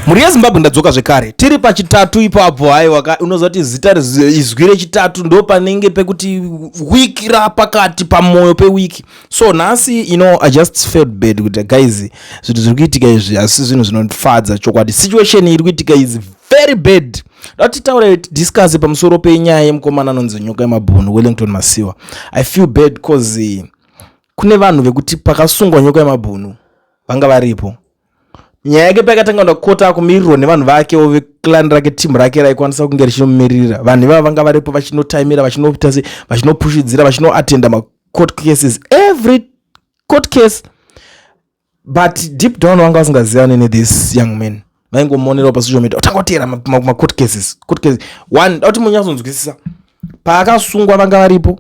Mhuri yeZimbabwe, ndadzoka zvekare. Tiri pachitatu ipapo. Haiwa, unoziva kuti zita, izwi rechitatu ndo panenge pekuti wiki rapakati, pamwoyo pewiki. So nhasi, I just felt bad kuti, guys, zvinhu zviri kuitika izvi asi zvinhu zvinofadza chokwadi. Situation iri kuitika is very bad. Da titaure, discuss pamusoro penyaya yemukomana anonzi Nyoka Yemabhunu, Wellington Masiwa. I feel bad cause kune vanhu vekuti pakasungwa Nyoka Yemabhunu vanga varipo. Nyaya yake paikatanga kuenda kukota, akumirirwa nevanhu vakewo veclan rake, timu rake raikwanisa kunge richinomiririra. Vanhu ivava vanga varipo vachinotaimira, vachinoita se vachinopushidzira, vachinoatenda macourt cases, every court case, but deep down vanga vasingazivani nethis young man. Vaingomonerawo pasocial media, otanga kuteera macourt cases, court cases one. Dauti munyatsonzwisisa, paakasungwa vanga varipo,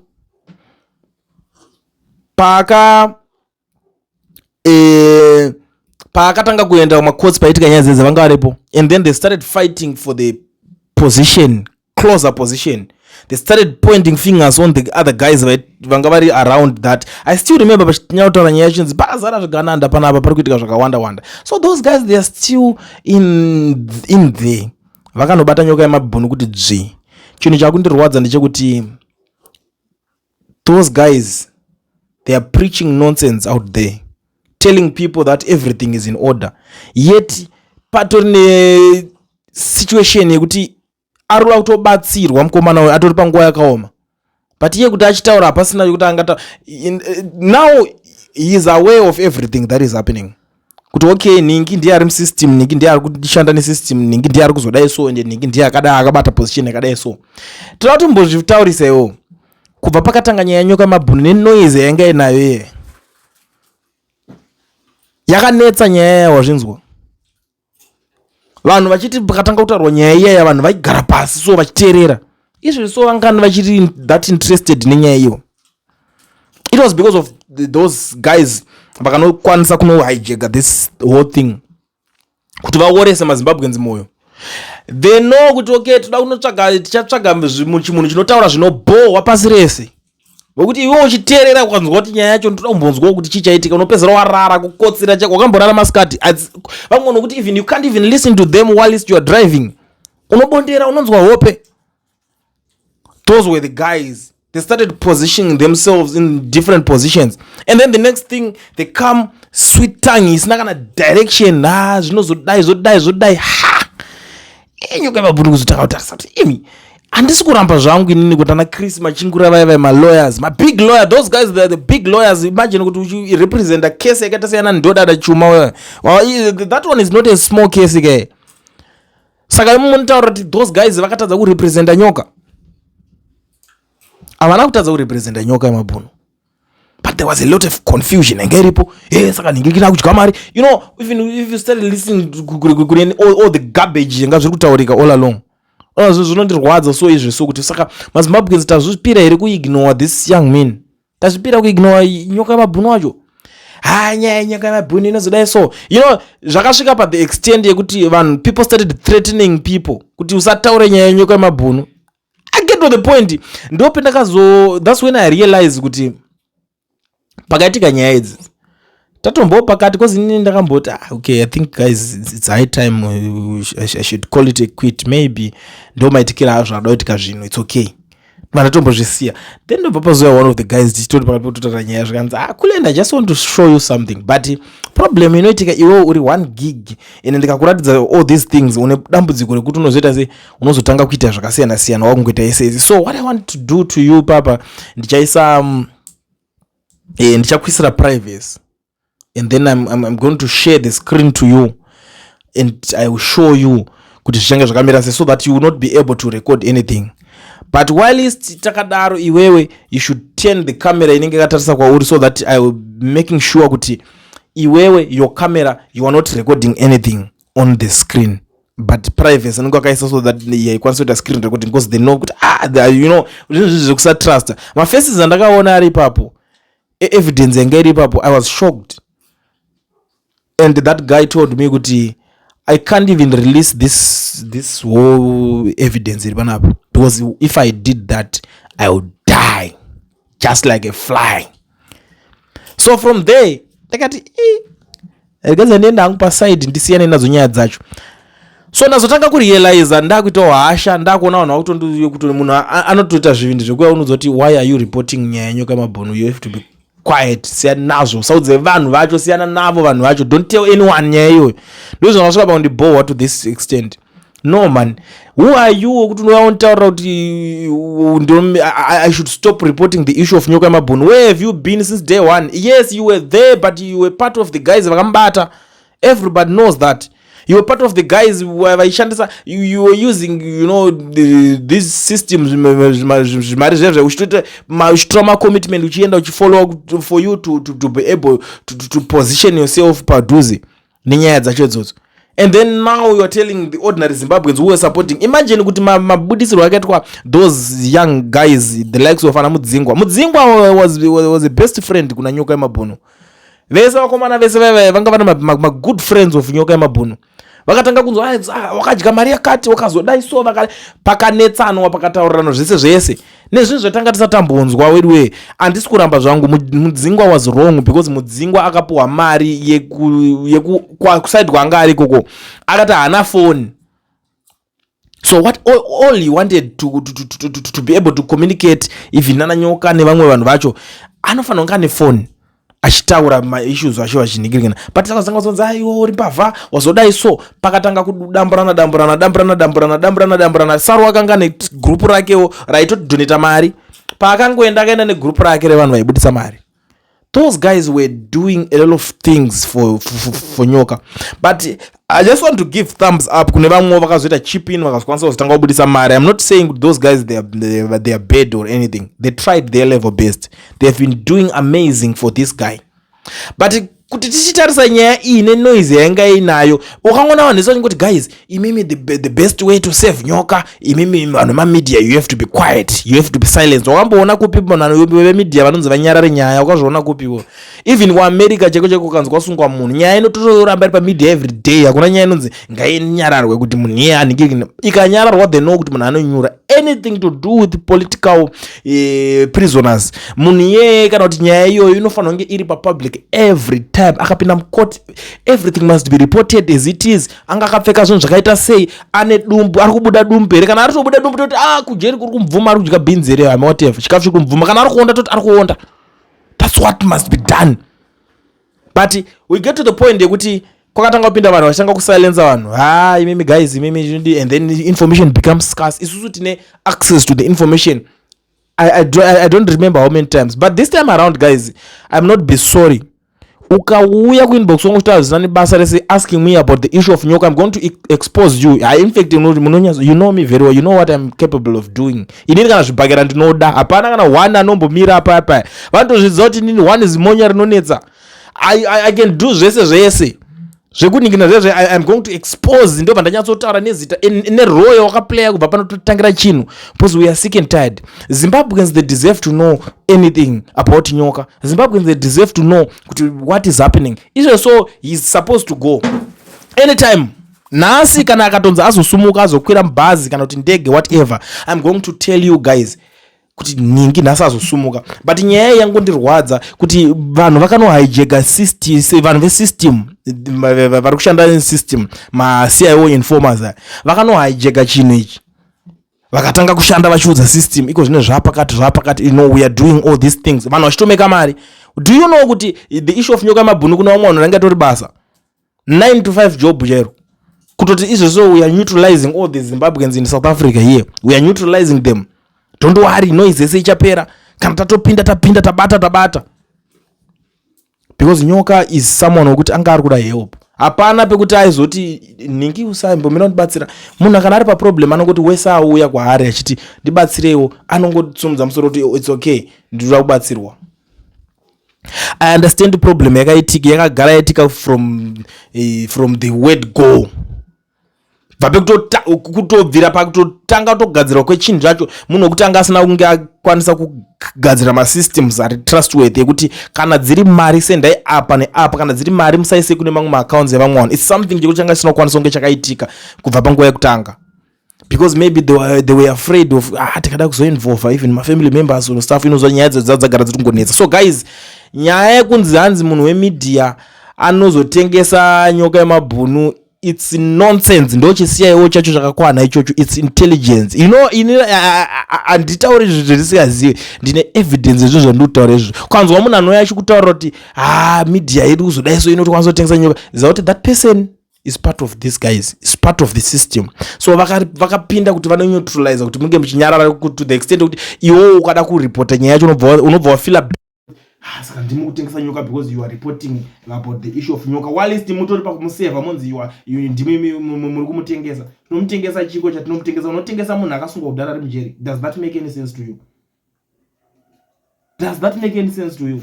paakatanga kuenda kumacourts, paitika nyaya dzedze, vanga varipo. And then they started fighting for the position, closer position. They started pointing fingers on the other guys vanga vari around that. I still remember pachinyanya kutaura nyaya yachinzi pakazara zvigananda panapa, pari kuitika zvakawanda wanda. So those guys, they are still in there. Vakanobata Nyoka Yemabhunu kuti dzvi. Chinhu chakundirwadza ndechekuti those guys, they are preaching nonsense out there, telling people that everything is in order, yet patori nesituation yekuti ari kuda kutobatsirwa. Mukomana uyu atori panguva yakaoma, but iye kuti achitaura hapasina yekuti angata. Now he is aware of everything that is happening, kuti okay, ningi ndiye ari musystem, ningi ndiye ari kushanda nesystem, ningi ndiye ari kuzodai so, ende ningi ndiye akadai, akabata position yakadai. So toda kutombozvitaurisa iwo kubva pakatanga nyaya yeNyoka Yemabhunu nenoise yanga inayo iye yakanetsa nyaya yaya. Wazvinzwa vanhu vachiti pakatanga kutaurwa nyaya iyaya, vanhu vaigara pasi so vachiteerera. Izvezvi so vangani vachiri that interested nenyaya iyo? It was because of those guys vakanokwanisa kunohijacka this whole thing kuti vaorese maZimbabweans mwoyo. They know kuti okay, toda kunotsvaga, tichatsvaga chimunhu chinotaura zvinobhohwa pasi rese, wekuti iwe uchiteerera ukanzwa kuti nyaya yacho ndoda kumbonzwawo kuti chii chaitika, unopedzera warara kukotsira chako, wakamborara masikati. Vamwe nokuti even you can't even listen to them whilst you are driving, unobondera, unonzwa hope. Those were the guys. They started positioning themselves in different positions, and then the next thing they come, sweet tongue isina kana direction. Ha, zvinozodai, zvodai, zvodai. Ha, Nyoka Yemabhunu kuzotanga kutarisa kuti imi, handisi kuramba zvangu inini kuti ana Chris Machingura vai malawyers, mabig lawyer. Those guys, they are the big lawyers. Imagine kuti uchirepresenta case yakaita seyana Ndodada Chuma. Well, that one is not a small case ke. Saka imi munotaura kuti those guys vakatadza kurepresenta Nyoka? Havana kutadza kurepresenta Nyoka Yemabhunu, but there was a lot of confusion yanga iripo. E, saka nhingirikira kudya mari. Even if you started listening kune all the garbage yanga zviri kutaurika all along, zvinondirwadza. So izvi so kuti saka maZimbabweans tazvipira here kuignore this young man? Tazvipira kuignore Nyoka Yemabhunu wacho? Ha, nyaya yeNyoka Yemabhunu inozodai so. Zvakasvika pa the extent yekuti vanhu, people started threatening people kuti usataure nyaya yeNyoka Yemabhunu. I get to the point ndopendakazo, that's when I realize kuti pakaitika nyaya idzi tatombowo pakati, cause inini ndakamboti, "Ah, okay, I think, guys, it's high time I should call it a quit. Maybe ndo maitikira azvo zvada kuitika zvinhu, it's okay." Vandatombozvisiya. Then ndobva pazoya one of the guys, tichitori pakati pototaura nyaya, zvikanzi, "Ah, Kulenda, I just want to show you something, but problem inoitika, iwewo uri 1 gig, ende ndikakuratidza all these things, une dambudziko rekuti unozoita se unozotanga kuita zvakasiyana siyana, wakungoita ese ese. So what I want to do to you, papa, ndichaisa ndichakuisira privacy, and then I'm going to share the screen to you and I will show you kuti zvichange zvakamira sei, so that you will not be able to record anything. But whilst takadaro, iwewe you should turn the camera inenge yakatarisa kwauri, so that I will be making sure kuti iwewe, your camera, you are not recording anything on the screen, but privacy anenge akaisa so that yaikwanisa kuita screen recording, because they know kuti, ah, zvinhu zvinhu zvekusatrust." Mafaces andakaona ari ipapo, evidence yanga iri ipapo, I was shocked. And that guy told me kuti, "I can't even release this whole evidence iri panapa, because if I did that, I would die just like a fly." So from there ndakati, regadza ndienda hangu paside, ndisiyane nadzo nyaya dzacho. So ndazotanga kurealiza ndakuitawo hasha, ndakuona vanhu vakutondokuti munhu anotoita zvivindi zvekuya unodza kuti, "Why are you reporting nyaya yenyoka yemabhunu? You have to be quiet. Siyana nazvo, saudze vanhu vacho, siyana navo vanhu vacho. Don't tell anyone nyaya iyoyo." Ndo zvakasvika pakundibhowa to this extent. No man, who are you wekuti unotaurira kuti I should stop reporting the issue of nyoka yemabhunu? Where have you been since day one? Yes, you were there, but you were part of the guys vakamubata. Everybody knows that you were part of the guys vaishandisa. You were using these systems, zvimari zvezve, uchitoita, uchitora macommitment, uchienda uchifollow for you to be able to position yourself padhuze nenyaya dzacho idzodzo. And then now you are telling the ordinary Zimbabweans who were supporting. Imagine kuti mabudisirwo akaitwa those young guys, the likes of ana Mudzingwa. Mudzingwa was a best friend kuna Nyoka yemabhunu. Vese vakomana vese vaiva vanga vana magood friends of Nyoka yemabhunu. Vakatanga kunzwa, "Ah, wakadya mari yakati, wakazodai." So pakanetsanwa, pakataurirano zvese zvese nezvinhu zvatanga tisatambonzwa. Weduwe, handisi kuramba zvangu, Mudzingwa was wrong, because Mudzingwa akapiwa mari yekuside kwaanga ari ikoko, akati haana foni. So what all he wanted to be able to communicate even nana Nyoka nevamwe vanhu vacho, anofanira kunge ane foni achitaura maissues acho achinhingirikana. But takazanga kuzonzi, "Aiwa, uri mbavha, wazodai." So pakatanga kudamburana damburana damburana damburana damburana damburana. Saru akanga negrupu rakewo raitodonata mari. Paakangoenda, akaenda negrupu rake revanhu vaibudisa mari. Those guys were doing a lot of things for Nyoka. But I just want to give thumbs up kune vamwewo vakazoita chip in, vakazokwanisa kuzotanga kubudisa mari. I'm not saying those guys, they are bad or anything. They tried their level best. They have been doing amazing for this guy. But kuti tichitarisa nyaya iyi nenoise yainga inayo, ukangoona vanhu vese vachingoti, "Guys, imimi, the best way to save Nyoka, imimi vanhu vemamedia, you have to be quiet, you have to be silent." Wakamboona kupi vanhu vemedia vanonzi vanyarare nyaya? Wakazviona kupiwo? Even kuAmerica cheko cheko, ukanzi kwasungwa munhu, nyaya inototoramba iri pamedia every day. Hakuna nyaya inonzi ngainyararwe kuti munhu iye anhingi. Ikanyararwa, they know kuti munhu anonyura. Anything to do with political prisoners, munhu iyeye kana kuti nyaya iyoyo inofanira kunge iri papublic every time. Akapinda mucourt, everything must be reported as it is. Anga akapfeka zvinhu zvakaita sei? Ane dumbu, ari kubuda dumbu here? Kana ari tobuda dumbu, toti, "Ah, kujeri kuri kumubvuma, ari kudya bhinzi here?" Hama, whatever chikafu chiri kumubvuma. Kana ari kuonda, toti ari kuonda. That's what must be done. But we get to the point yekuti kwakatanga kupinda vanhu vachitanga kusilensa vanhu. "Ha, imimi guys, imimi." And then information becomes scarce. Isusu tine access to the information. I don't remember how many times, but this time around, guys, I'm not be sorry. Ukauya kuinbox wangu uchitaura zvisina nebasa rese, asking me about the issue of Nyoka, I'm going to expose you. In fact, you know me very well. You know what I'm capable of doing. Inini kana zvibhakera ndinoda, hapana kana one anombomira apa apa. Vanotozviziva kuti inini one zimonya rinonetsa. I can do zvese zvese zvekuningina zvezve. I'm going to expose. Ndobva ndanyatsotaura nezita nerole wakaplaya kubva panototangira chinhu, because we are sick and tired. Zimbabweans, they deserve to know anything about Nyoka. Zimbabweans, they deserve to know kuti what is happening izvo. So he is supposed to go anytime nhasi. Kana akatonzi azosumuka, azokwira mubhazi kana kuti ndege, whatever, I'm going to tell you guys kuti nhingi nhasi azosumuka. But nyaya iyi yangondirwadza kuti vanhu vakanohijacka system, vanhu vesystem vari kushanda system, maCIO informers aya, vakanohijacka chinhu ichi, vakatanga kushanda vachiudza system iko zvino zvapakati zvapakati, we are doing all these things, vanhu vachitomeka mari. Do you know kuti the issue of nyoka yemabhunu, kuna vamwe vanhu range tori basa, 9 to 5 job chairo, kutoti izvozvo, we are neutralizing all the Zimbabweans in South Africa here, we are neutralizing them. Don't worry, noise yese ichapera kana tatopinda, tapinda, tabata, tabata. Because Nyoka is someone wekuti anga ari kuda help. Hapana pekuti aizoti, "Nhingi, usaimbomira kundibatsira." Munhu kana ari paproblem, anongoti wese auya kwaari achiti, "Ndibatsireiwo," anongotsumudza musoro kuti, "It's okay, ndinoda kubatsirwa." I understand problem yakaitika, yakagara yaitika from the word go, bva pekutobvira pakutotanga kutogadzirwa kwechinhu chacho. Munhu wekuti anga asina kunge akwanisa kugadzira masystems ari trustworthy, ekuti kana dziri mari, sendai apa neapa, kana dziri mari, musaise kune mamwe maaccounts evamwe vanhu. It's something chekuti changa chisina kukwanisa kunge chakaitika kubva panguva yekutanga, because maybe they were afraid of, ah, tikada kuzoinvolva even mafamily members or stuff, inozva nyaya dzedzo dzagara dziri kungonetsa. So guys, nyaya yekunzi hanzi munhu wemedia anozotengesa nyoka yemabhunu It's nonsense. Ndo chiCIO chacho chakakwana ichocho. It's intelligence, you know. Ini handitauri zvinhu zvendisingazivi. Ndine evidence yezvinhu zvandiri kutaura izvozvo. Ukanzwa munhu anouya achikutaurira kuti, "Ha, media yedu kuzodai so inotokwanisa kutengesa nyoka," ziva kuti that person is part of this guys, is part of the system. So vakapinda kuti vanoneutralize kuti munge muchinyarara, to the extent kuti iwowo ukada kuripota nyaya yacho, unobva wafila, "Ah, saka ndimi kutengesa nyoka because you are reporting about the issue of nyoka," whilst mutori pakumusevha monzi ndimi muri kumutengesa. Tinomutengesa chiko chatinomutengesa? Unotengesa munhu akasungwa kudhara ari mujeri. Does that make any sense to you? Does that make any sense to you?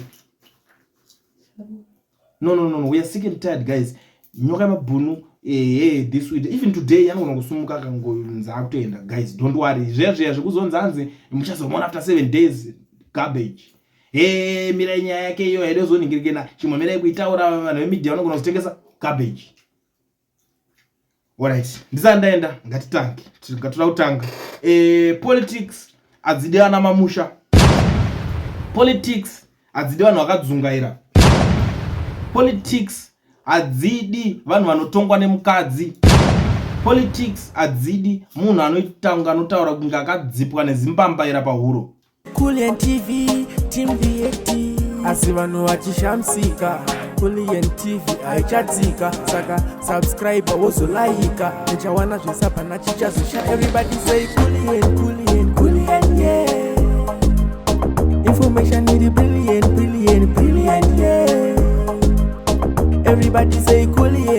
No, no, no, no. We are sick and tired, guys. Nyoka yemabhunu, ehe, this week, even today, anogona kusumuka akangonzi akutoenda. Guys, don't worry. Zviya zviya zvekuzonzi anzi muchazomuona after 7 days, garbage. He, mirai, nyaya yake iyo haidozoningirikena chimwe, mirai kuitaura, vanhu vemedia vanogona kuzotengesa. Garbage. Alright, ndisati ndaenda, ngatitange. Ngatoda kutanga. Politics hadzidi ana mamusha. Politics hadzidi vanhu vakadzungaira. Politics hadzidi vanhu vanotongwa nemukadzi. Politics hadzidi munhu anoita kunge anotaura kunge akadzipwa nezimbambaira pahuro. Kulian TV, Team VAT. Asi vanhu vachishamisika, Kulian TV haichatsika. Saka subscribe, wozolaika, uchawana zvesapana chichazosha. Everybody say Kulian, Kulian, Kulian, yeah. Information iri brilliant, brilliant, brilliant, yeah. Everybody say Kulian.